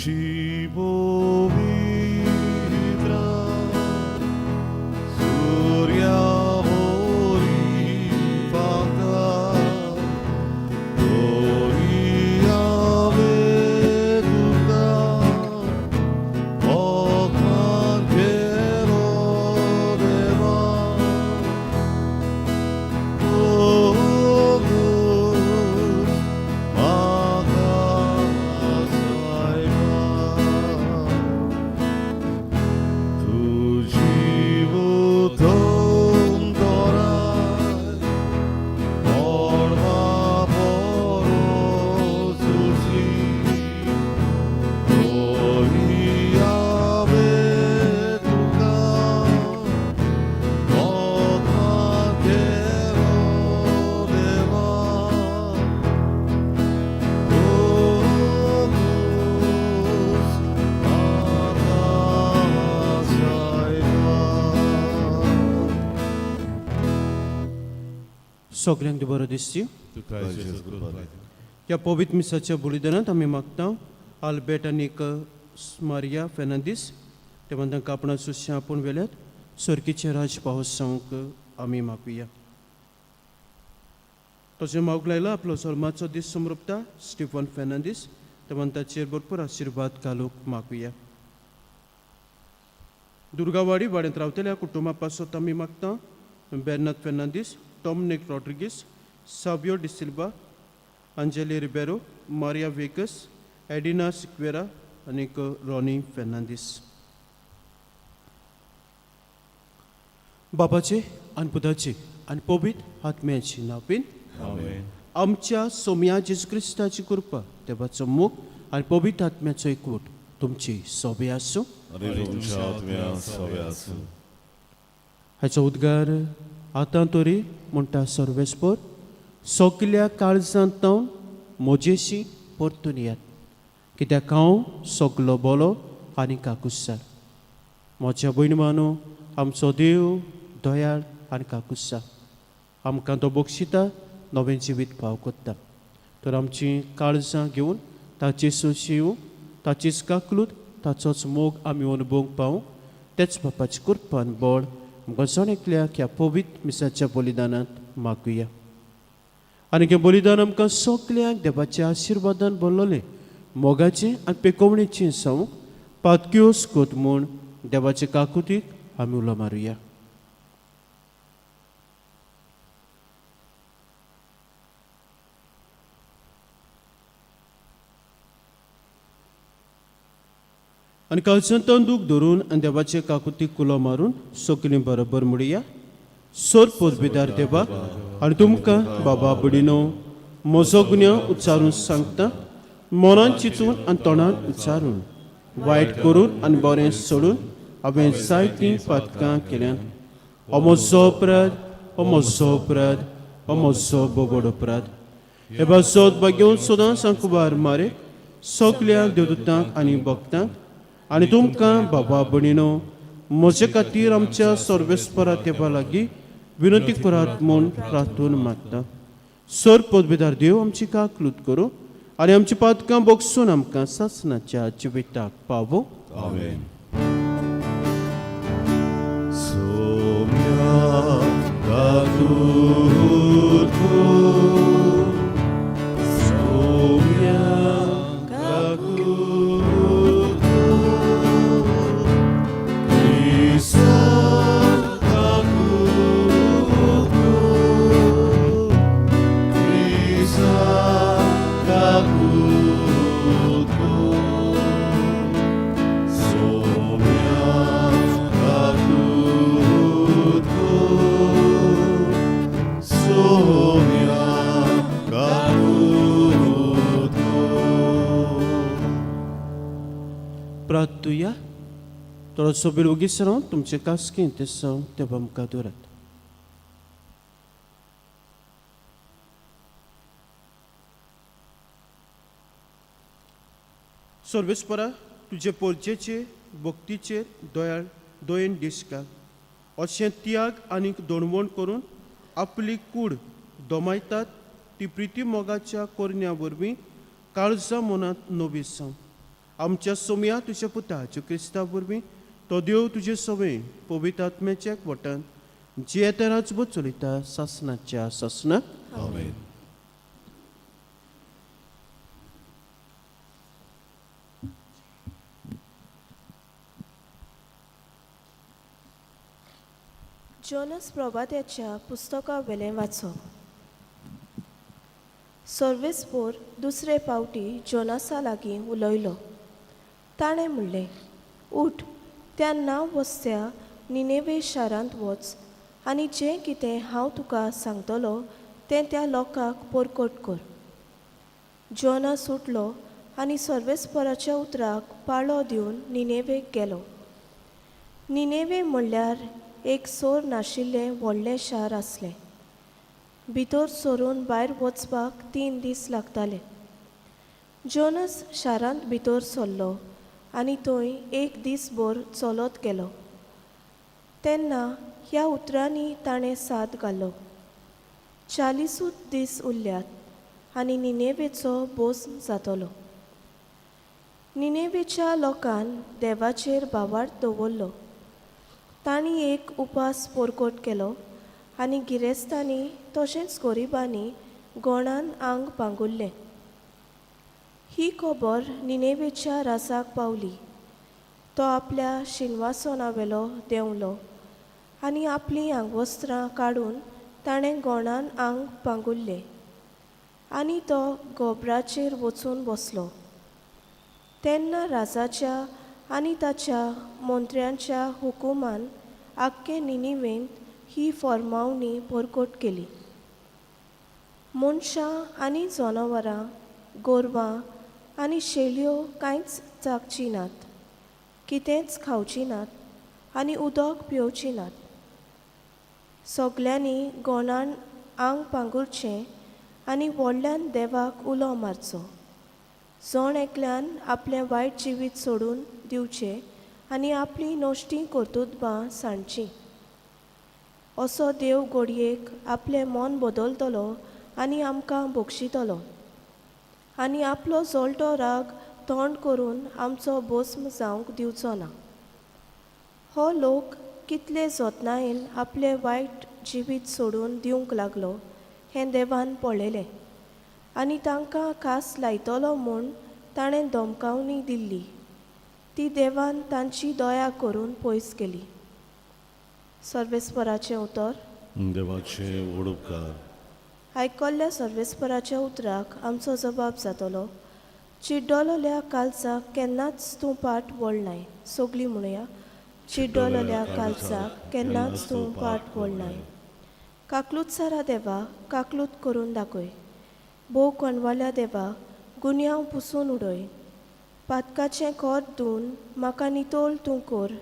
तुजी पवित्र सुर्या वरी फांका तरी हांवें तुका भगवान केलो देवा सगल्यांक बरो दिसची. तुका जेजू कृपा. ह्या पवित्र मिसाच्या बलिदानांत आमी मागता आल्बेट आनी मारिया फेर्नांदीस तेव्हा तांकां आपणा सुशें आपोवन व्हेल्यात सर्कीचें राज पावस जावंक आमी मागुया. तशें मागूंक लायला आपलो जल्माचो दीस समृपता स्टिफन फेर्नांदीस तेव्हा ताचेर भरपूर आशिर्वाद घालूंक मागुया. दुर्गावाडी वाड्यांत रावतल्या कुटुंबा पासत आमी मागता Bernard Fernandes, Dominic Rodrigues, Savio D'Silva, Anjali Ribeiro, Maria Vegas, Edina Sequeira आनीक रॉनी फेर्नांदीस. बाबाचे आनी पुताचे आनी पवित्र आत्म्याची नांवान. आमेन. आमच्या सोम्या जेजू क्रिस्ताची कृपा, देवाचो मोग आनी पवित्र आत्म्याचो एकवट तुमची सोबे आसूं. आनी तुमच्या आत्म्या सवे आसूं. हाचो उद्गार आतां तरी म्हणटा सर्वेस्पर सगल्या काळजांत म्हजेशी परतून येत, कित्याक हांव सगलो बोलो आनी काकुसार. म्हज्या भयण, आमचो देव दयाळ आनी काकुसार, आमकां तो बक्षिता नवें जिवीत फाव करता. तर आमचीं काळजां घेवन ताची सोशी येवंक, ताचीच काकलूत, ताचोच मोग आमी अनुभवंक पावूंक तेच बापाची कृपान बळ आमकां जण एकल्याक ह्या पवित्र मिसाच्या बलिदानांत मागुया. आनी हें बलिदान आमकां सगल्यांक देवाच्या आशिर्वादान भरलेलें मोगाचें आनी पेकोवणेचें जावंक पातक्योस कोत म्हूण देवाचे काकुतीक आमी उलो मारुया. आनी कालसंतान दूख धरून आनी देवाचे काकुतीक कुलो मारून सगलीं बरोबर म्हणया. सोर पोरबेदार देवा आनी तुमकां बाबा बडिनो म्हजो गुन्यांव उच्चारून सांगता, मनान चिंतून आनी तोंडान उच्चारून, वायट करून आनी बरें सोडून हांवें जायतीं पातकां केल्यांत. हो म्हजो अपराध, हो म्हजो अपराध, हो म्हजो बोबड अपराध. हे बासत भाग्योवन सदां सांकुबार मारे सगल्या देवदूतांक आनी भक्तांक आनी तुमकां बाबा भयणीनो म्हजे खातीर आमच्या सर्वेस्परा देवा लागीं विनंती करात म्हूण प्रार्थून मागता. सर पदवेदार देव आमची काकलूत करूं आनी आमची पातकां बोगसून आमकां सासणाच्या जिविताक पावो. आमेन. सोम्या काकुत सोम्या काकुत क्रिस्ता काकुत क्रिस्ता काकुत सोम्या काकुत सोम्या काकुत. प्रार्थुया. थोडोसो वेळ ओगीच रावन तुमचे कास्केंत ते सावन देवा मुखार दवरात. सर्वेस्परा, तुजे पोरचेचेर भक्तीचेर दयाळ दयेन दीस घाल. अशें त्याग आनी दोणवण करून आपली कूड दोमायतात ती प्रिती मोगाच्या कोरण्या वरवीं काळजा मनांत नवी जावं. आमच्या सोम्या तुज्या पुता जेजू क्रिस्ता वरवीं तो देव तुजे सवय पवित्र आत्म्याच्या वटान जियेता राजबो चलयता सासनाच्या सासनाक. आमेन. जोनस प्रभात्याच्या पुस्तका वेलें वाचप. सर्वेस्पोर दुसरे पावटी जोनासा लागीं उलयलो. ताणें म्हणलें, उठ, त्या नांव वसत्या निनेवे शारांत वच आनी जें कितें हांव तुका सांगतलो तें त्या लोकांक परकट कर. जोनास उठलो आनी सर्वेस्पोराच्या उतराक पाळो दिवन निनेवेक गेलो. निनेवे म्हणल्यार एक सोर नाशिल्लें व्हडलें शार आसलें. भितर सरून भायर वचपाक 3 दीस लागताले. जोनस शारांत भितर सरलो आनी थंय एक दीसभर चलत गेलो. तेन्ना ह्या उतरांनी ताणें साद घालो, 40 दीस उरल्यात आनी निनेवेचो बोस जातलो. निनेवेच्या लोकान देवाचेर भावार्थ दवरलो. तांणी एक उपास परकट केलो आनी गिरेस्तांनी तशेंच गरिबांनी गोणान आंग पांगुरलें. ही खबर निनेवेच्या राजाक पावली. तो आपल्या शिनवासनावेलो देंवलो आनी आपलीं आंगवस्त्रां काडून ताणें गोणान आंग पांगुरलें आनी तो गोबराचेर वचून बसलो. तेन्ना राजाच्या आनी ताच्या मंत्र्यांच्या हुकुमान आख्खे निनिवेंत ही फॉर्मावणी परकट केली. मनशां आनी जनावरां, गोरवां आनी शेळयो कांयच चाकचीं नात, कितेंच खावचीं नात आनी उदक पिवचीं नात. सगल्यांनी गोणान आंग पांगुरचें आनी व्हडल्यान देवाक उलो मारचो. जण एकल्यान आपलें वायट जिवीत सोडून दिवचें आनी आपलीं नश्टीं कर्तुत्वां सांडचीं. असो देव घडयेक आपलें मन बदलतलो आनी आमकां बक्षितलो आनी आपलो जळटो राग तोंड करून आमचो भस्म जावंक दिवचो ना. हो लोक कितले जतनायेन आपलें वायट जिवीत सोडून दिवंक लागलो हें देवान पळयलें आनी तांकां खास लायतलो म्हूण ताणें धमकावणी दिल्ली. ती देवान तांची दया करून पयस केली. सर्वेस्पराचें उतर. देवाचें व्हड उपकार. आयकल्ल्या सर्वेस्पराच्या उतराक आमचो जबाब जातलो. चिड्डलोल्या कालचाक केन्नाच तूं पाट वळनाय. सगळीं म्हणुया, चिड्डलोल्या कालचाक केन्नाच तूं पाट वळनाय. काकलूत सारा देवा, काकलूत करून दाखय. भोव कोणवाल्या देवा, गुन्यांव पुसून उडय. पातकाचें कोर धुवन म्हाका नितळ तूं कर.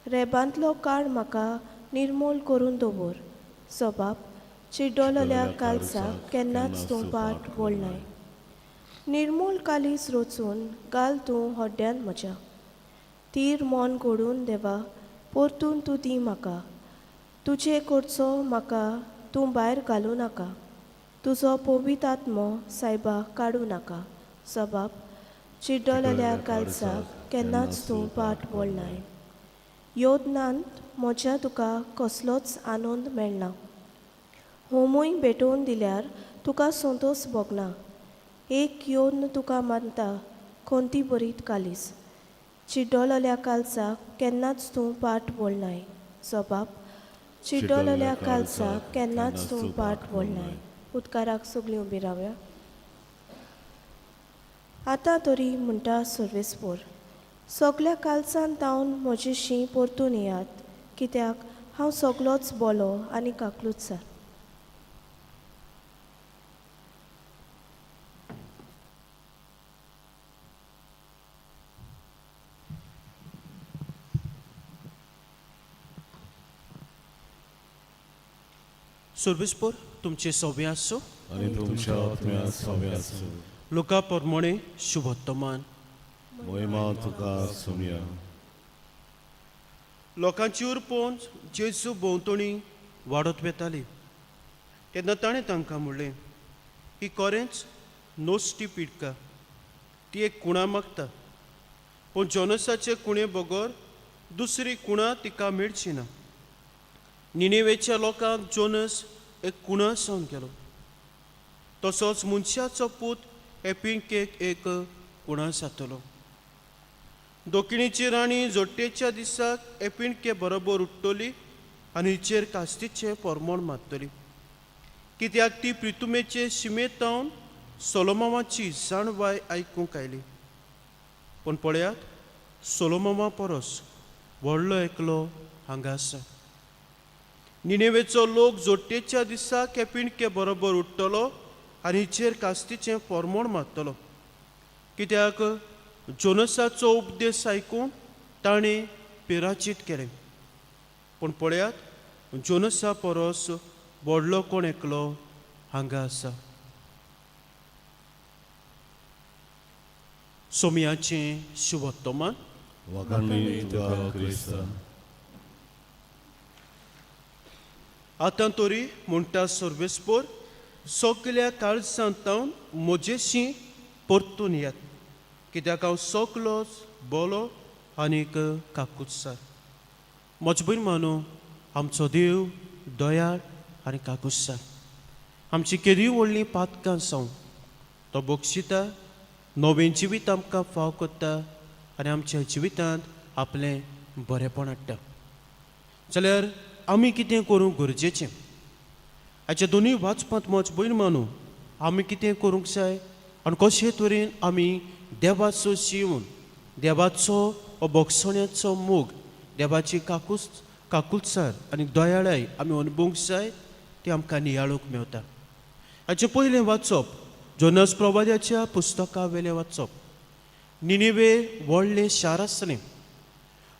रेबांतलो काळ म्हाका निर्मूल करून दवर. सबाब, चिड्डलोल्या कालचाक केन्नाच तूं पाट वळनाय. निर्मूल कालीस रचून घाल तूं हड्ड्यान म्हज्या. तीर मन घडून देवा, परतून तूं दी म्हाका. तुजे करचो म्हाका तूं भायर घालूं नाका. तुजो पवित्र आत्मो सायबा काडूं नाका. सबाब, चिड्डलोल्या कालचाक केन्नाच तूं पाट वळनाय. योदनांत म्हज्या तुका कसलोच आनंद मेळना. होमूय भेटोवन दिल्यार तुका संतोस भोगना. एक योन्न तुका मानता कोणती बरीत कालीस. चिड्डलोल्या कालचाक केन्नाच तूं पाट वळनाय. सबाब, चिड्डलोल्या कालचाक केन्नाच तूं पाट वळनाय. उदकाराक सगळीं उबी रावया. आतां तरी म्हणटा सर्वेस्पोर, सगल्या कालसान तावन म्हजी शीं परतून येयात, कित्याक हांव सगलोच बोलो आनी काकलूच सार. सर्वेस्पोर तुमचे सवे आसूं आनी तुमच्या आत्म्या सवे आसूं. लोका परमणे शुभोत्तमान. मोहिमा तुका सोम्या. लोकांची उरपोवन जेजू भोंवतणी वाडत वेताली तेन्ना ताणें तांकां म्हणलें, ही कोरेंच नोस्टी पिडका, ती एक कुणा मागता. पूण जोनसाचे कुणे बगर दुसरी कुणा तिका मेळची ना. निनेवेच्या लोकांक जोनस एक कुणा जावन गेलो, तसोच मनशाचो पूत हे पिंकेक एक कुणा जातलो. दक्षिणेची राणी जोट्टेच्या दिसाक हे पिंडके बरोबर उठ्ठली आनी हिचेर कास्तीचें परमण मारतली, कित्याक ती प्रितुमेचे शिमेतावन सोलोमावाची जाणवाय आयकूंक आयली. पूण पळयात, सोलोमावा परस व्हडलो एकलो हांगा आसा. निनेवेचो लोक जोट्टेच्या दिसाक हे पिंडके बरोबर उठ्ठलो आनी हिचेर कास्तीचें परमण मारतलो, कित्याक जोनसाचो उपदेश आयकून ताणें पिराचीत केलें. पूण पळयात, जोनसा परस व्हडलो कोण एकलो हांगा आसा. सोमयाचें शुभोत्तमान. वाखाणणी तुका क्रिस्ता. आतां तरी म्हणटा सर्वेस्पोर, सगल्या काळजांत म्हजेशी परतून येत, कित्याक हांव सगलोच बोलो आनीक काकुत्सार. म्हज भयण मानू, आमचो देव दयाळ आनी काकुत्सार. आमची केदी व्हडलीं पातकां जावं तो बक्षिता, नवें जिवीत आमकां फाव करता आनी आमच्या जिवितांत आपलें बरेंपण हाडटा. जाल्यार आमी कितें करूंक गरजेचें? हाच्या दोनूय वाचपांत म्हज भयण मानू आमी कितें करूंक जाय आनी कशे तरेन आमी देवाचो शिवून देवाचो हो बक्षण्याचो मोग, देवाची काकूस काकुलसार आनी दयाळाय आमी अनुभवूंक जाय, ती आमकां नियाळूंक मेवता. हाचें पयलें वाचप जोनस प्रवाद्याच्या पुस्तका वेलें वाचप. निनिवे व्हडलें शार आसलें.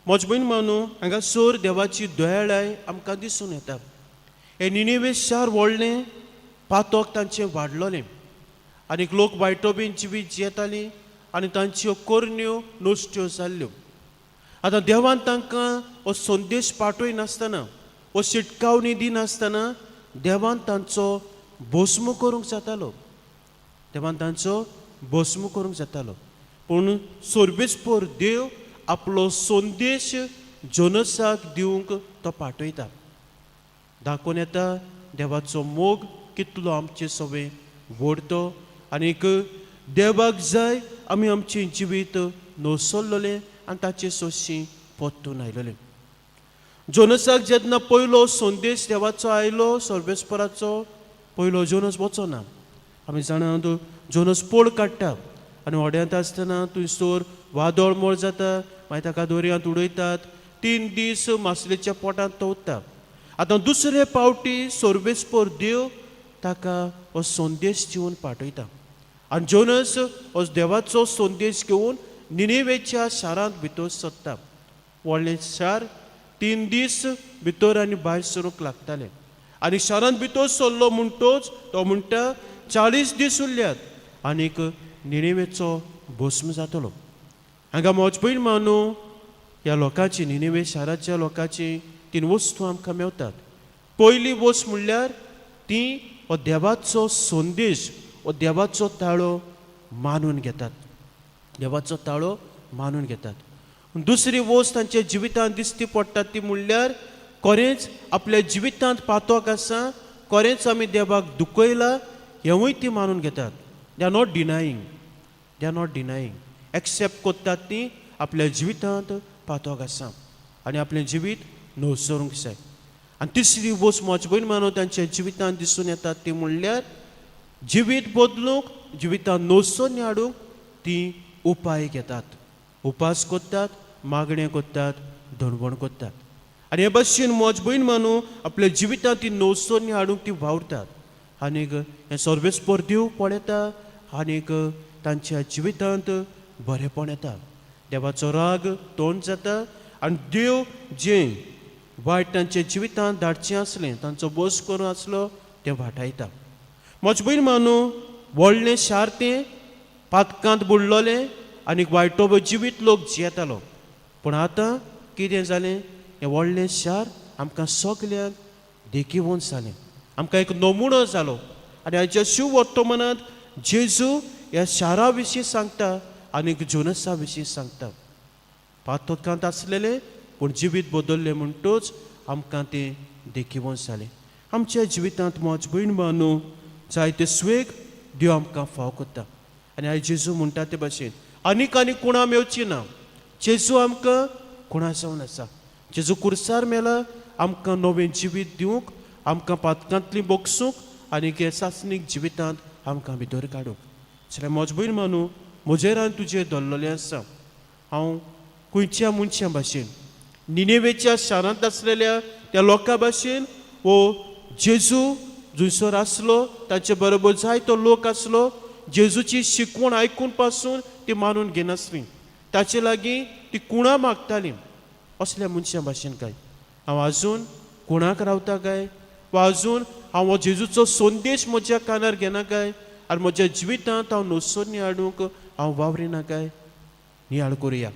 म्हज भयण मानू, हांगासर देवाची दयाळाय आमकां दिसून येता. हें निनिवे शार व्हडलें, पातक तांचें वाडलोलें आनीक लोक वायटो बीन जिवीत जियेतालीं आनी तांच्यो करण्यो नश्ट्यो जाल्ल्यो. आतां देवान तांकां हो संदेश पाठय नासतना, हो शिटकावणी दिनासतना देवान तांचो भस्म करूंक जातालो, देवान तांचो भस्म करूंक जातालो. पूण सर्वेस्पोर देव आपलो संदेश जोनसाक दिवंक तो पाठयता. दाखोवन येता देवाचो मोग कितलो आमचे सवे व्हड तो, आनीक देवाक जाय आमी आमचें जिवीत नसरलेलें आनी ताचे सोशी परतून आयलेलें. जोनसाक जेन्ना पयलो संदेश देवाचो आयलो सर्वेस्पराचो, पयलो जोनस वचना. आमी जाणा जोनस पोळ काडटा आनी व्हड्यांत आसतना थंयसर वादळ मोळ जाता, मागीर ताका दर्यांत उडयतात. 3 दीस मासलेच्या पोटांत तो उरता. आतां दुसरे पावटी सर्वेस्पर देव ताका हो संदेश दिवन पाठयता आनी जोनस हो देवाचो संदेश घेवन निनेवेच्या शारांत भितर सरता. व्हडलें शार, 3 दीस भितर आनी भायर सरूंक लागताले आनी शारांत भितर सरलो म्हणटोच तो म्हणटा 40 दीस उरल्यात आनीक निनेवेचो भस्म जातलो. हांगा म्हज भयण मानू, ह्या लोकांची, निनेवे शाराच्या लोकांची 3 वस्तू आमकां मेवतात. पयली वस्त म्हणल्यार ती हो देवाचो संदेश, हो देवाचो ताळो मानून घेतात, देवाचो ताळो मानून घेतात. दुसरी वस्त तांच्या जिवितांत दिसती पडटा ती म्हणल्यार खरेंच आपल्या जिवितांत पातक आसा, खरेंच आमी देवाक दुखयला हेंवूय ती मानून घेतात. They are not denying, they are not denying, accept करतात ती आपल्या जिवितांत पातक आसा आनी आपलें जिवीत नवसरूंक जाय. आनी तिसरी वस्त म्हज भयण मानून तांच्या जिवितांत दिसून येता ती म्हणल्यार जिवीत बदलूंक, जिवितांत नवसरणी हाडूंक ती उपाय घेतात, उपास करतात, मागणें करतात, धनवण करतात. आनी हे भशेन म्हज भयण मानू आपल्या जिवितांत ती नवसरणी हाडूंक ती वावरतात आनीक हें सर्वेस्पर देव पळयता आनीक तांच्या जिवितांत बरेंपण येता. देवाचो राग तोंड जाता आनी देव जें वायट तांच्या जिवितांत धाडचें आसलें, तांचो बोस करून आसलो, तें वाटायता. म्हज भयण मानू, व्हडलें शार तें पातकांत बुडलोलें आनीक वायटो जिवीत लोक जियेतालो. पूण आतां कितें जालें, हें व्हडलें शार आमकां सगल्यांक देखीवंत जालें, आमकां एक नमुनो जालो. आनी हाच्या शिव वर्तमानांत जेजू ह्या शारा विशीं सांगता आनीक जोनसा विशीं सांगता. पातकांत आसलेले पूण जिवीत बदल्लें म्हणटच आमकां तें देखिवंत जालें. आमच्या जिवितांत म्हज भयण बांदू जायते स्वेग देव आमकां फाव करता. आनी आयज जेजू म्हणटा ते भाशेन आनीक आनी कोणा मेवची ना. जेजू आमकां कोणा जावन आसा. जेजू कुर्सार मेला आमकां नवें जिवीत दिवंक, आमकां पातकांतली बोगसूंक आनी हे सासणीक जिवितांत आमकां भितर काडूंक. जाल्यार म्हज भयण मानू म्हजेर आनी तुजेर धरलेलें आसा. हांव खंयच्या मनशां भाशेन निनेवेच्या शारांत आसलेल्या त्या लोकां भाशेन वो जेजू जंयसर आसलो तांचे बरोबर जायतो लोक आसलो. जेजूची शिकवण आयकून पासून ती मानून घेनासली, ताचे लागीं ती कुणां मागताली. असल्या मनशां भाशेन काय हांव आजून कुणाक रावता काय, वा आजून हांव हो जेजूचो संदेश म्हज्या कानार घेना काय, आनी म्हज्या जिवितांत हांव नोसरणी हाडूंक हांव वावरिना काय. नियाळ करुया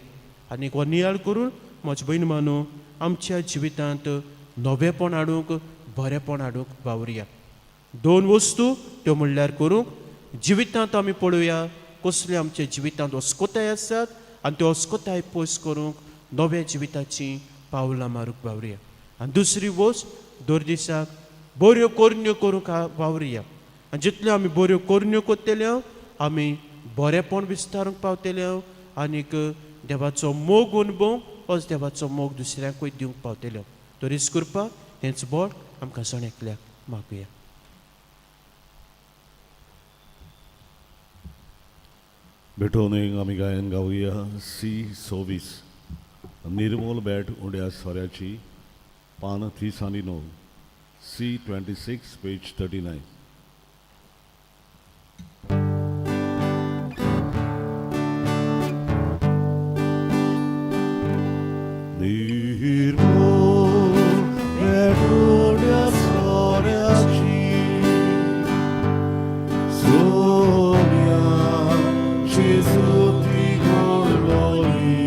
आनी हो नियाळ करून म्हज भयण मानू आमच्या जिवितांत नवेपण हाडूंक, बरेपण हाडूंक वावरुया. दोन वस्तू त्यो म्हणल्यार करूंक जिवितांत आमी पळोवया कसले आमच्या जिवितांत अस्कोताय आसात आनी त्यो अस्कोताय पयस करूंक नव्या जिविताची पावलां मारूंक वावरुया. आनी दुसरी वस्त दर दिसाक बऱ्यो करण्यो करूंक वावरुया. आनी जितल्यो आमी बऱ्यो करण्यो करतल्यो आमी बरेपण विस्तारूंक पावतल्यो आनीक देवाचो मोग अणभव होच देवाचो मोग दुसऱ्यांकूय दिवंक पावतल्यो. तरीच करपाक हेंच बोट आमकां सण एकल्याक मागुया. भेटोवन आमी गायन गावया सी 26 निर्मोल बॅट उड्या सोऱ्याची पान 30 आनी 9 सी 26 पेज 39. निर्मोल बॅट उड्या सोऱ्याची सोम्या जेजू ती गोडलोली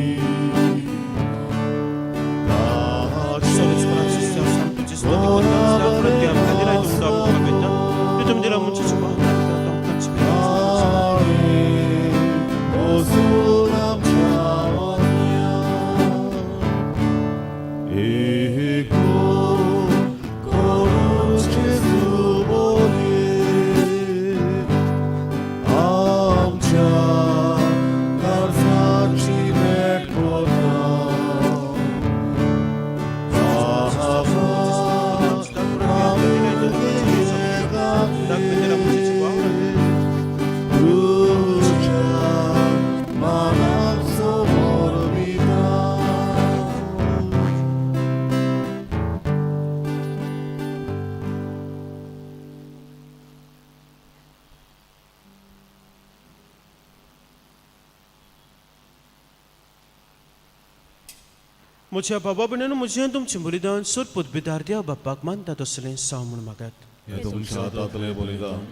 म्हज्या बाबा भयणीनो म्हजें तुमचें बलिदान सोद पदवीदार देव बापाक मानता तसलें साव म्हूण मागात. हे तुमच्या हातांतलें बलिदान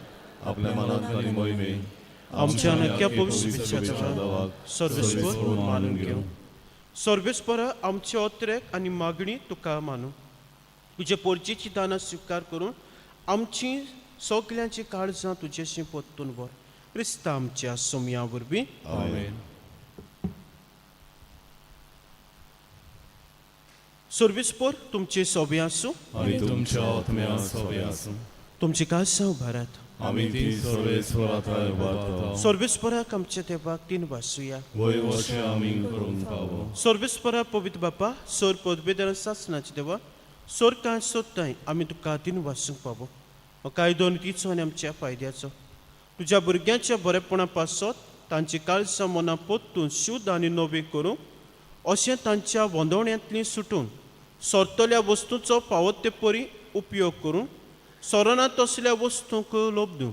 आपल्या मनांत आनी मोहिमे आमच्या नक्क्या पवित्र सर्वेस्पर मानून घेवं. सर्वेस्परा आमचे अत्रेक आनी मागणी तुका मानू. तुजे पोरचेची दानां स्विकार करून आमची सगल्यांची काळजां तुजेशी परतून व्हर. क्रिस्ता आमच्या सोमया वरवीं. आमेन. सर्वेस्पर तुमचे सोबे आसूं आनी तुमच्या आत्म्या सोबे आसूं. तुमची काळजां उबारात. आमी ती सर्वेस्परा उबारता. सर्वेस्पराक आमच्या देवाक तीन वासुया. वय वशें आमी करूंक पावो. सर्वेस्परा पवित्र बापा सोर पदवेदार सासनाचे देवा सोर कांय सोदताय आमी तुका तीन वासूंक पावो. हो कायदो तिचो आनी आमच्या फायद्याचो तुज्या भुरग्यांच्या बरेपणा पासत तांची काळजां मनां परतून शुद्ध आनी नवी करूंक अशें तांच्या वंदवण्यांतली सुटून सोरतल्या वस्तूचो फावो ते परी उपयोग करून सोरना तसल्या वस्तूंक लोब दिवं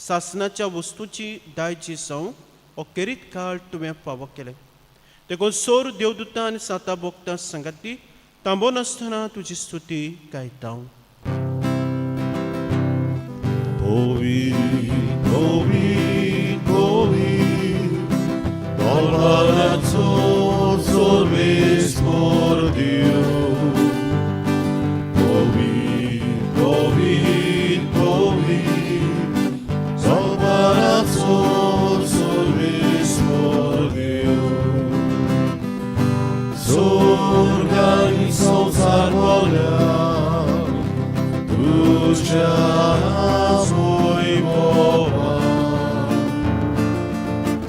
सासनाच्या वस्तूची दायजी जावंक हो खेरीत काळ तुवें फावो केलें. देखून सोर देवदूतां आनी साता भोगतां सांगाती तांबो नासतना तुजी स्तुती गायता. Ovi, ovi, ovi, Dolbarațo सर्वेस्पर Diu. Ovi, ovi, ovi, Dolbarațo सर्वेस्पर Diu.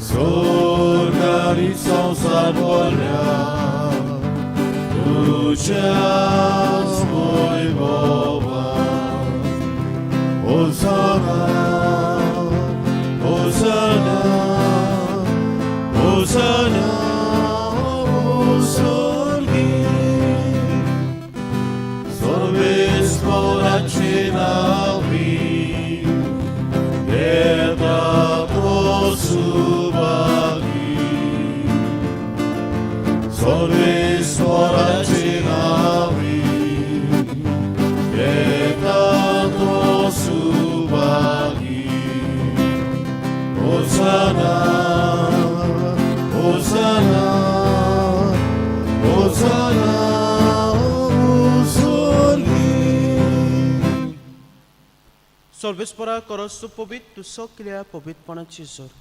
सोर्गारी संवसार भरल्या तुज्याच वैभवान. होसाना, होसाना, होसाना स्वर्गी. सर्वेस्पराचे नांवी येता तो सुभागी. सर्वेस्पराचे नांवी येता तो सुभागी. होसाना, होसाना, होसाना स्वर्गी. सर्वेस्परा करस तूं पवित्र, तूं सगल्या पवित्रपणाची जोर.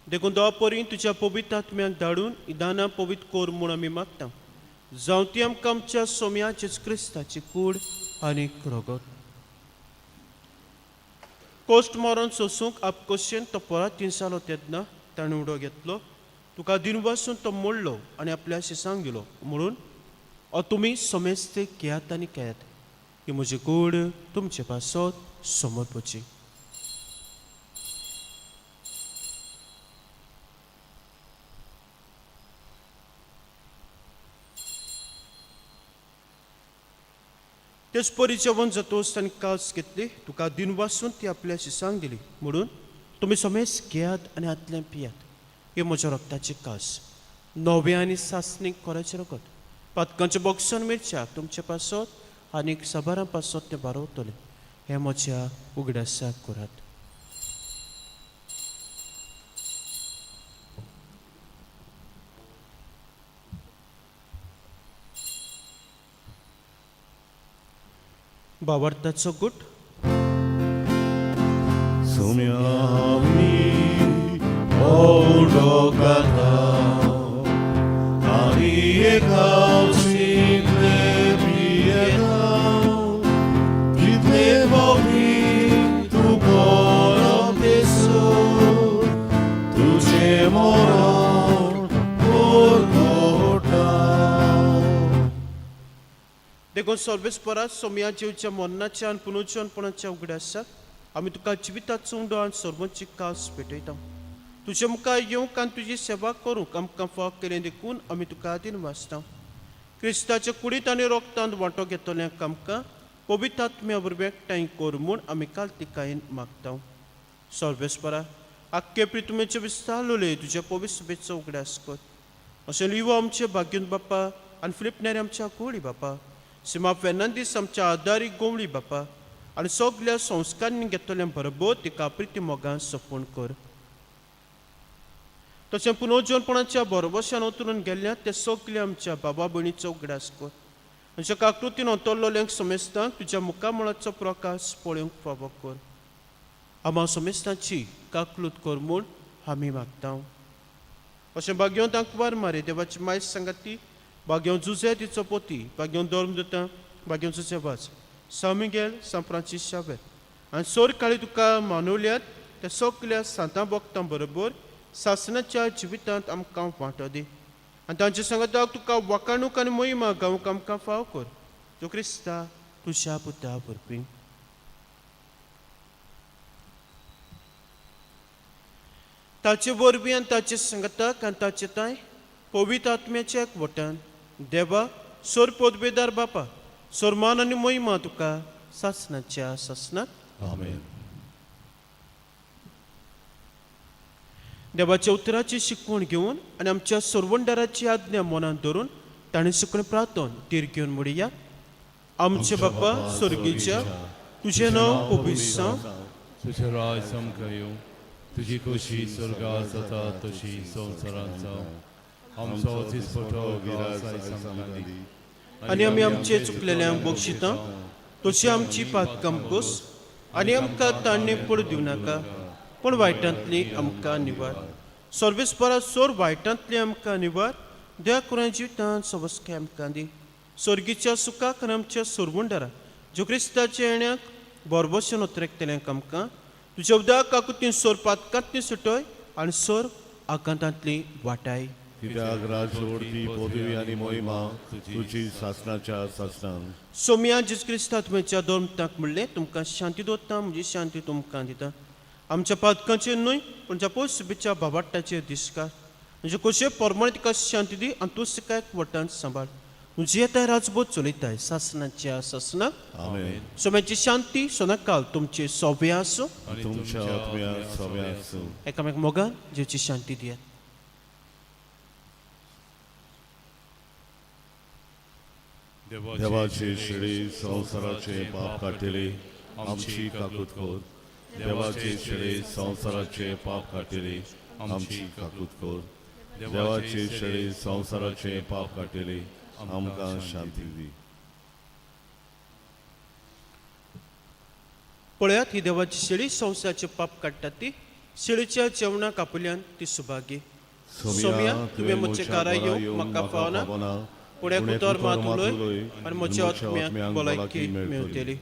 देखून देवा परी तुज्या पवित्र आत्म्याक धाडून ही दानां पवित्र कर म्हूण आमी मागता, जावं ती आमकां आमच्या सोम्या जेजू क्रिस्ताची कूड आनी रगत. कोश्ट मरण सोसूंक आपकोशेन तो परत जालो तेन्ना ताणें उडो घेतलो, तुका दिनवासून तो मोडलो आनी आपल्या शिसांक दिलो म्हणून, ओ तुमी समेस्ते घेयात आनी खेयात, ही म्हजी कूड तुमचे पासत समर्पची. तेच परी जेवण जातोच ताणें कास घेतली, तुका दिनवासून ती आपल्या शिसांक दिली म्हणून, तुमी समेस घेयात आनी हातलें पियात, ही म्हज्या रक्ताची कास, नव्या आनी सासणीक कोराचें रगत. पातकांचें बॉक्सन मिरच्याक तुमचे पासत आनी साबारां पासत तें बारवतलें. हें म्हज्या उगडासाक करात. बावडताचो गुट. सोम्यामी उडो खाता आनी एकावशींतले पियेता, तितले मोगी तूं बरो देसो, तुजें मरण परगटा. देखून सर्वेस्परा सोमया जेवच्या मरणाच्या आनी पुनर्जनपणाच्या उगडासाक आमी तुका जिविताचो उंडो आनी सर्वांची कास भेटयता. तुजे मुखार येवंक आनी तुजी सेवा करूंक आमकां फाव केलें देखून आमी तुका दिनवासता. क्रिस्ताच्या कुडींत आनी रोगतांत वांटो घेतल्यांक आमकां पवित्र आत्म्या वरवीं एकठांय कर म्हूण आमी कालतिकायेन मागता. सर्वेस्परा आख्खे प्रितुमेचे विस्तारलोले तुज्या पवित्र सभेचो उगडास कर. अशें लिवो आमचे भाग्यून बाप्पा आनी फिलीप नेरी आमच्या गोवळी बापा, सिमा फेर्नांदीस आमच्या आदारी गोवळी बापा आनी सगल्या संस्कारांनी घेतल्या बरोबर तिका प्रिती मोगान सपण कर. तशें पुनर्जनपणाच्या बरोबरशान उतरून गेल्ल्या ते सगल्या आमच्या बाबा भयणीचो उगडास कर. आमच्या काकृतीन अंतरलोल्यांक समेस्तांक तुज्या मुखामळाचो प्रकाश पळोवंक फावो कर. आमा समेस्तांची काकलूत कर म्हूण आमी मागता. अशें भाग्यों तांकवार मारे देवाची मायस सांगाती, भाग्यों जुजे तिचो पोती, भाग्यों धर्म दिता, भाग्यों जुजे वाज सांव मिगेल, सांव फ्रांसीस शावेर आनी सोर काळी तुका मानवल्यात त्या सगल्या सांतां भक्तां बरोबर सासणाच्या जिवितांत आमकां वांटो दी आनी तांचे सांगाताक तुका वाकाणूक आनी मोहिमा गावंक आमकां फाव कर, जो क्रिस्ता तुज्या पुता वरवीं. ताचे वरवीं आनी ताचे सांगाताक आनी ताचे ताय पवित्र आत्म्याच्या एकवटान देवा सोर पोदबेदार बापा, सोरमान आनी मोहिमा तुका सासणाच्या सासणात. आमेन. देवाच्या उतराची शिकवण घेवन आनी आमच्या सोरवंडाराची आज्ञा मनांत धरून ताणें शिकवण प्रार्थन तीर घेवन म्हणया. आमचे बापा स्वर्गीच्या, तुजें नांव पवित्र जावं. तुजें राज आमकां येवं. तुजी खोशी स्वर्गार जाता तशी संवसारांत जावं. आमचो दिसपटो घास आयज आमकां दी. आनी आमी आमचे चुकलेल्यांक बक्षिता तशी आमची पातकां कोस आनी आमकां ताण्णे पड दिवं नाका, पूण वायटांतली आमकां निवार. सर्वेस्परा सोर वायटांतली आमकां निवार. दया करून जिवितांत सवस्के आमकां दी. स्वर्गीच्या सुखाक आनी आमच्या सोरवंडारा ज्यो क्रिस्ताच्या येण्याक बोरबोशेन उतरेकतल्यांक आमकां तुज्या उदक काकुतीन सोर पातकांतली सुटय आनी सोर आकांतांतली वाटाय. कित्याक राजवडती पदवी आनी मोहिमा तुजी सासणाच्या सासणान. सोमया जेजू क्रिस्ता तुमच्या दोन तांक म्हणलें, तुमकां शांती दवरता, म्हजी शांती तुमकां दिता. आमच्या पातकांचेर न्हय पूण ज्या पोसबीच्या बाबाट्टाचेर दिसकार म्हणजे कशे परमळे तिका शांती दी आनी तूं तिका वटान सांबाळ. तुजी येताय राजबोध चलयताय सासणाच्या सासणाक. आमेन. सोम्याची शांती सोनाकाल तुमचे सोबे आसूं आनी तुमच्या आत्म्या सव्या आसूं. एकामेक मोगान जेची शांती दियात. देवाचे शेळी संवसाराचे पाप काडटले आमची काकूत कर. देवाचे शेळी संवसाराचे पाप काडटले आमची काकूत कर. देवाचे शेळी संवसाराचे पाप काडटले आमकां शांती दी. पळयात ही देवाची शेळी संवसाराचे पाप काडटा ती शेळीच्या जेवणाक कापुल्यान ती सुभागी. सोम्या तुवें म्हजे घरा येवंक म्हाका फावना, पूण एक उतर मात उलय आनी म्हज्या आत्म्याक भलायकी मेळटली.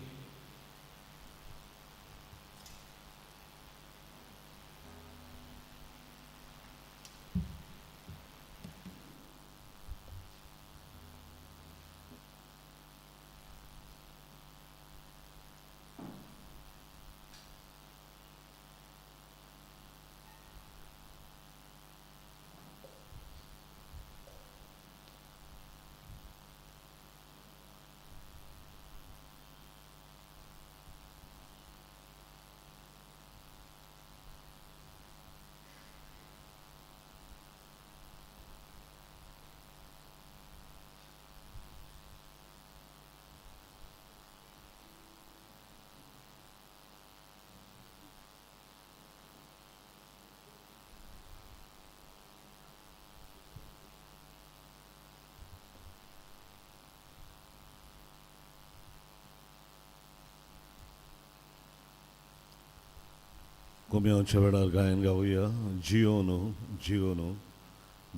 कोम्यांच्या वेळार गायन गावया जियोनो जियोनो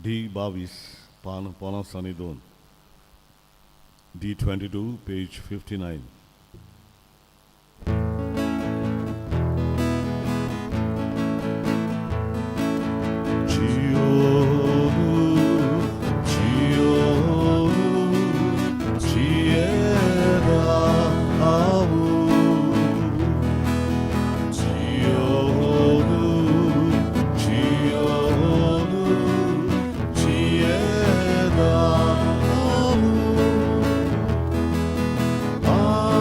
डी 22 पान 52, डी 22 पेज 59. जियोनु जियोनु जियेदा आऊ जियोनु जियोनु जियेदा आऊ.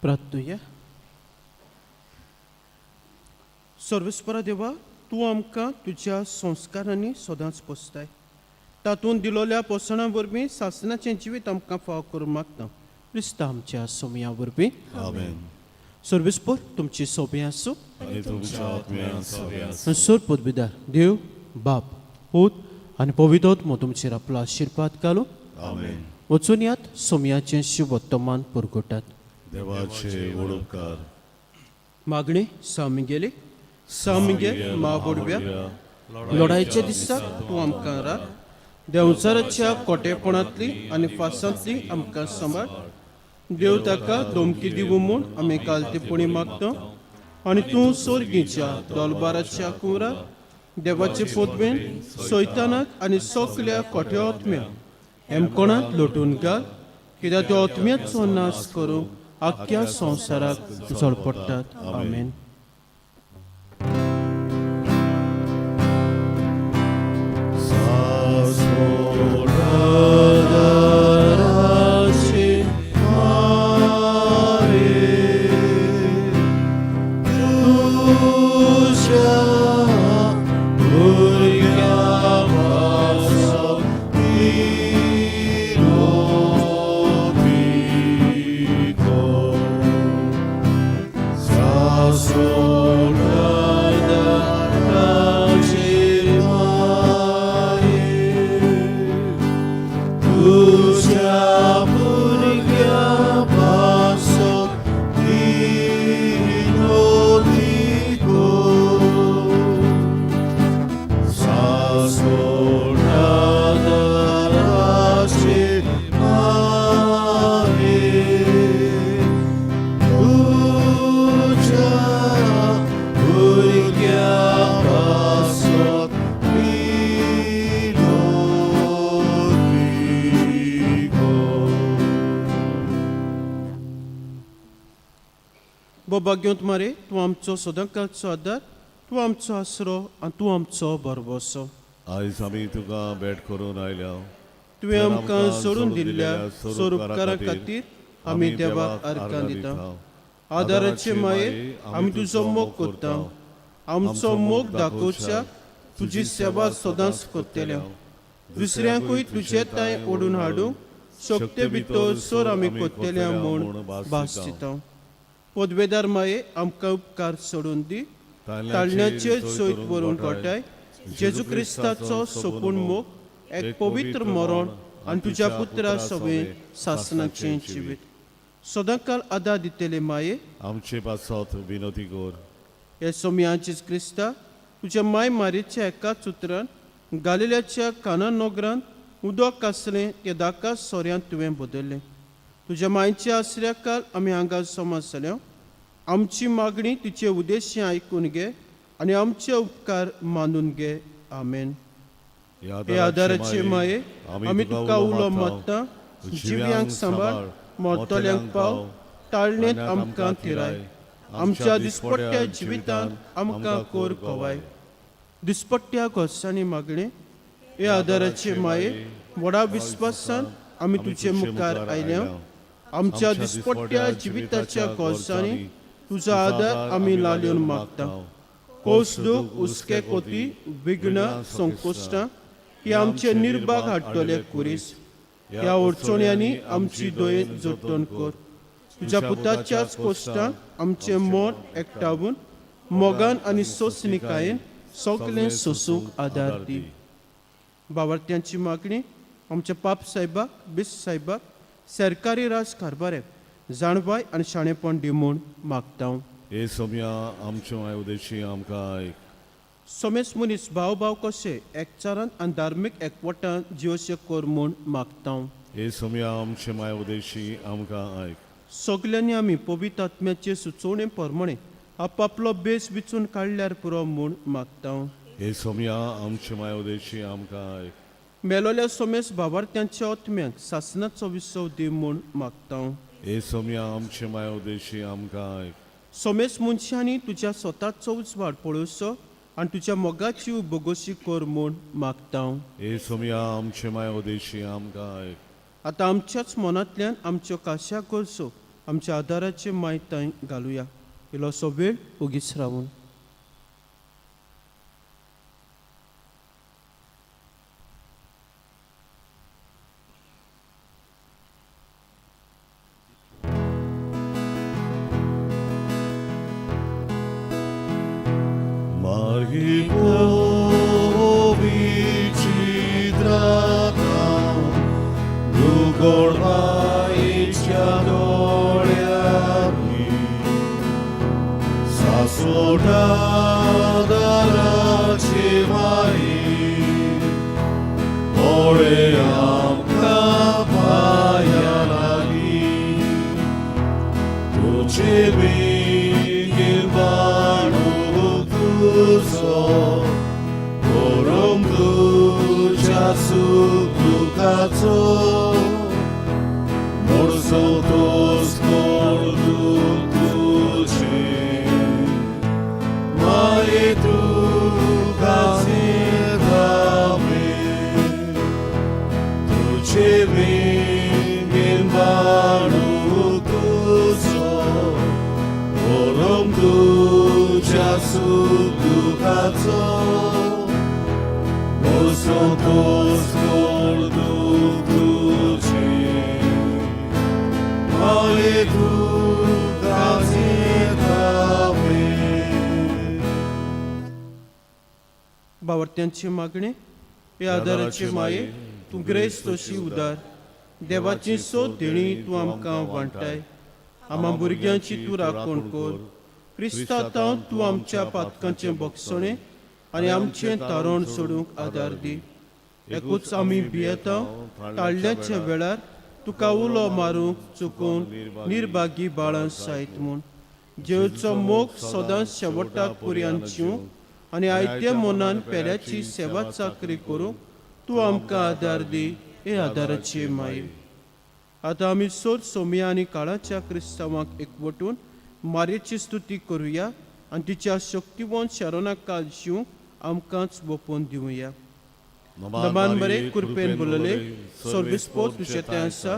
प्रार्थुया. सर्वेस्परा देवा, तूं आमकां तुज्या संस्कारांनी सदांच पोसताय. तातूंत दिलोल्या पोसणां वरवीं सासणाचें जिवीत आमकां फावो करूंक मागता, क्रिस्ता आमच्या सोमया वरवीं. आमेन. सर्वेस्पर तुमची सोबी आसूं. आनी तुमच्या आत्म्यान सोबी आसूं. आनी सोर पदवीदार देव बाप, पूत आनी पवित्र तुमचेर आपलो आशिर्वाद घालूं. आमेन. वचून यात, सोमयाचें शिवोत्तमान पुरगोटात. देवाचे व्हड उपकार. मागणी. सामगेली सामगे मा बोडव्या, लढायच्या दिसाक तूं आमकां राख. देंवचाराच्या कोटेपणांतली आनी फासांतली आमकां सांबाळ. देव ताका धमकी दिवं म्हूण आमी कालतेपणी मागता आनी तूं सोर्गीच्या दोलबाराच्या कुंवरा देवाचे पोतवेन सैतानाक आनी सगल्या कोट्या आत्म्याक हेमकोणांत लोटून घाल, कित्याक त्या आत्म्याचो नाश करूंक आख्ख्या संवसाराक झळपडटात. आमेन. भाग्योंत मारे, तूं आमचो सदांकाळचो आदार, तूं आमचो आसरो आनी तूं आमचो भरवसो. आयज आमी तुका भेट करून आयल्या. तुवें आमकां सोडून दिल्ल्या स्वरुपकारा खातीर आमी देवाक आर्गां दिता. आदाराचे माये, आमी तुजो मोग करता. आमचो मोग दाखोवच्या तुजी सेवा सदांच करतल्या. दुसऱ्यांकूय तुजे तांय ओडून हाडूंक शक्ते भितर सोर आमी करतल्या म्हूण भास दिता. पदवेदार माये, आमकां उपकार सोडून दी. ताळण्याचेर सयत व्हरून गोठाय. जेजू क्रिस्ताचो सोपूण मोग, एक पवित्र मरण आनी तुज्या पुत्रा सवें सासणाचें जिवीत सदांकाल आदार दितले माये, आमचे पासत विनोती कर. हे सोमया जेजू क्रिस्ता, तुज्या माय मारीच्या एकाच उतरान गालिल्याच्या काना नगरांत उदक आसलें तें दाका सोऱ्यांत तुवें बदललें. तुज्या मायच्या आसऱ्या काल आमी हांगा समज जाल्या. आमची मागणी तिचे उद्देश्य आयकून घे आनी आमचे उपकार मानून घे. आमेन. हे आदाराचे माये, आमी तुका उलो मारता. जिव्यांक सांबाळ, मरतल्यांक पाव, ताळणेंत आमकां थिराय. आमच्या दिसपट्ट्या जिवितांत आमकां कोर गवाय. दिसपट्ट्या गोसांनी मागणें. हे आदाराचे माये, व्हडा विस्वासान आमी तुजे मुखार आयल्या. आमच्या दिसपट्ट्या जिविताच्या गोसांनी तुजो आदार आमी लाल्योन मागता. कोस, दूख, हुस्के, कोती, विघ्न, संकोश्टां ही आमचे निर्भाग हाडटले कुरीस. ह्या अडचण्यांनी आमची दोये जोडटण कर. तुज्या पुताच्याच कोश्टान आमचें मन एकठावून मोगान आनी सोंसणिकायेन सगळें सोसूंक आदार दी. बावर्त्यांची मागणी. आमच्या पाप साहेबाक, बिस साहेबाक सरकारी राज कारभाराक जाणवाय आनी शाणेपण दी म्हूण मागता. हे सोमया, आमच्यो माय उदेशी आमकां आयक. सोमेस मनीस भाव भाव कशे एकचारान आनी धार्मीक एकवटान जिवशे कर म्हूण मागता. हे सोमया, आमचे माय उदेशी आमकां आयक. सगल्यांनी आमी पवित्र आत्म्याचे सुचोवणे प्रमाणे आपापलो बेस विचून काडल्यार पुरो म्हूण मागता. हे सोमया, आमचे माय उदेशी आमकां आयक. मेलोल्या सोमेस भावार्थ्यांच्या आत्म्यांक सासनाचो विसव दी म्हूण मागता. हे सोमया, आमचे माय उदेशी आमकां आयक. सोमेस मनशांनी तुज्या स्वताचो उजवाड पळोवचो आनी तुज्या मोगाची बोगोशी कर म्हूण मागता. हे सोमया, आमचे माय उदेशी आमकां आयक. आतां आमच्याच मनांतल्यान आमच्यो काश्या गरजो आमच्या आदाराचे मायत थंय घालुया. इल्लोसो वेळ ओगीच रावून. Marhi povichitrata Lugorvaichya dolyani Sasota darachi mai Ore amka payalagi तुझे बेगे बाळू तुझो परम तुझ्या सुखाचो मोडसो तोस कोण तुझे माये तुका दावे तुझे बेगे बाळू तुझो परम तुझ्या सुखाचो मोडसो तोस कोण तुझे माये तुका दावे. बावर्त्यांची मागणे. हे आदाराचे माये, तूं ग्रेस्त अशी उदार, देवाची सोद देणी तूं आमकां वांटाय. आमा भुरग्यांची तूं राखण कर. क्रिस्तांव तूं आमच्या पातकांचें बक्षणें आनी आमचें तारण सोडूंक आदार दी. एकूच आमी भियेता, ताळल्याच्या वेळार तुका उलो मारूंक चुकून निर्भागी बाळां सायत म्हूण. जेवचो मोग सदांच शेवटाक पर्यंत जिवंक आनी आयत्या मनान पेल्याची सेवा चाकरी करूंक तूं आमकां आदार दी, हे आदाराची माई. आतां आमी सोद सोमया आनी काळाच्या क्रिस्तांवांक एकवटून मारयेची स्तुती करुया आनी तिच्या शक्तिवंत शरणाक काल जिवंक आमकांच वपोवन दिवया. नमान बरे कृपेन बोलले सर्विसपो तुझे ते आसा,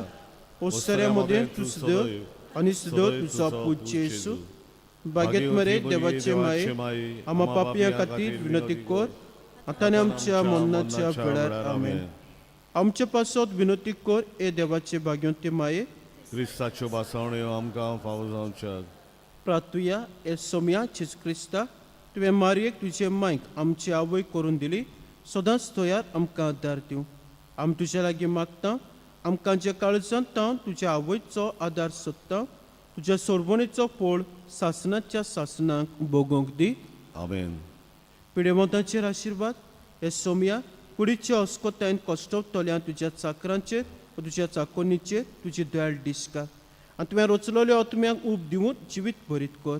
ओसऱ्या मदें तूं सदैव आनी सदैव तुजो पूत जेजू. बागेत मरे देवाचे माये, आमा पापयां खातीर विनंती कर, आतां आनी आमच्या मरणाच्या वेळार. आमेन. आमचे पासत विनंती कर, हे देवाचे भाग्योंते माये. क्रिस्ताच्यो भासावण्यो आमकां फावो जावच्याक. प्रातुया. हे सोमया जेजू क्रिस्ता, तुवें मारयेक तुजे मायक आमची आवय करून दिली, सदांच तयार आमकां आदार दिवं. आमी तुज्या लागीं मागता, आमकां जे काळजांत तावन तुज्या आवयचो आदार सोदता, तुज्या सोरवणेचो पोळ सासणाच्या सासणाक भोगोवंक दी. आमेन. पिडेवंतांचेर आशिर्वाद. हे सोमया, कुडीच्या अस्कोतायन कश्टवतल्या तुज्या चाकरांचेर व तुज्या चाकोनीचेर तुजी दयाळ दिसका आनी तुवें रचलेल्या आत्म्याक ऊब दिवन जिवीत भरीत कर.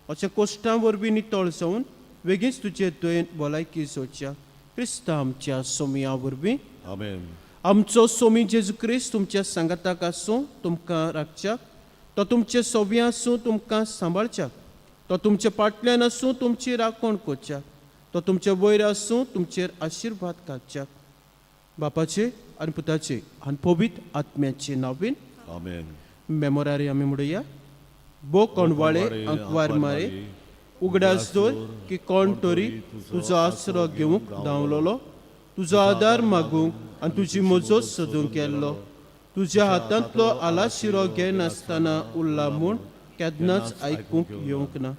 अशें कोश्टां वरवीं नितळ जावन वेगींच तुजे दयेन भलायकी जोडच्या, क्रिस्ता आमच्या सोमया वरवीं. आमेन. आमचो सोमी जेजू क्रिस्त तुमच्या सांगाताक आसूं, तुमकां राखच्याक. तो तुमचे सोबयां आसूं, तुमकां सांबाळच्याक. तो तुमचे पाटल्यान आसूं, तुमची राखण करच्याक. तो तुमचे वयर आसूं, तुमचेर आशिर्वाद घालच्याक. बापाचे आनी पुताचे आनी पवित्र आत्म्याचे नांवेन. आमेन. मेमोरारी आमी म्हणुया. बो कोणवाळे अंकवार मारे, उगडास दवर की कोण तरी तुजो आसरो घेवंक धांवलोलो, तुजो आदार मागूंक आनी तुजी मजत सोदूंक गेल्लो. तुज्या हातांतलो आलाशिरो घेनासतना उरला म्हूण केन्नाच आयकूंक येवंक ना.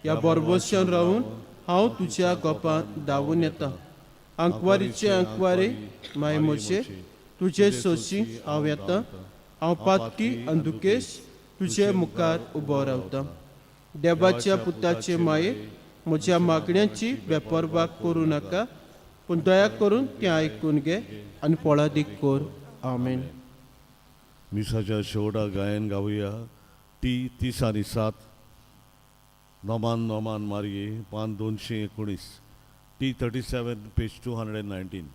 ह्या बोरबोशान रावून हांव तुज्या गोपांत धांवून येता. आंकवारीचे आंकवारी माय म्हजे, तुजे सोशी हांव येता. हांव पातकी आनी दुकेश तुजे मुखार उबो रावता. देवाच्या पुताचे माये, म्हज्या मागण्यांची बेपर्वा करूं नाका, पूण दया करून तें आयकून घे आनी फळादीक कर. आमेन. मिसाच्या शेवटाक गायन गावया. टी 37, नोमान नोमान मारये, पान 219. T 37, page 219.